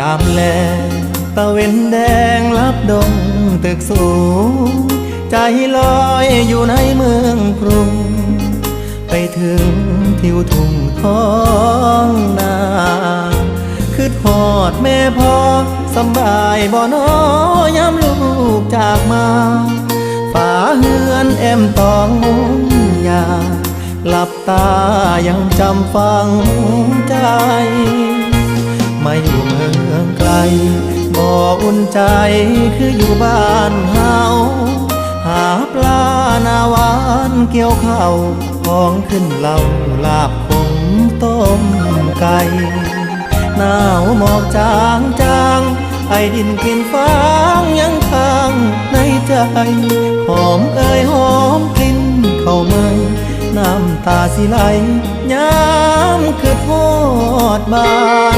ຍາມແລງ ຕາເວັນແດງລັບດົງຕຶກສູງ ໃຈລອຍຢູ່ໃນເມືອງກຸງ ໄປເຖິງທິວທົ່ງທ້ອງນາ ຄິດຮອດແມ່ພໍ່ ສຳບາຍບໍ່ນໍ ຍາມລູກຈາກມາ ຝາເຮືອນແອ້ມຕອງມຸງຫຍ້າ ຫຼັບຕາຍັງຈຳຝັງໃຈ ມາຢູ່ເມືອງໄກ ບໍ່ອຸ່ນໃຈຄືຢູ່ບ້ານເຮົາ ຫາປາໜ້າຫວານກ່ຽວເຂົ້າ ຂອງຂຶ້ນເຫຼົ້າ ລາບຂົງຕົ້ມໄກ່ ໜາວໝອກຈາງໆ ໄອດິນກິ່ນຟາງຍັງຄ້າງໃນໃຈ ຫອມເອີຍຫອມກິ່ນເຂົ້າໃໝ່ ນ້ຳຕາຊິໄຫຼ ຍາມຄິດຮອດບ້ານ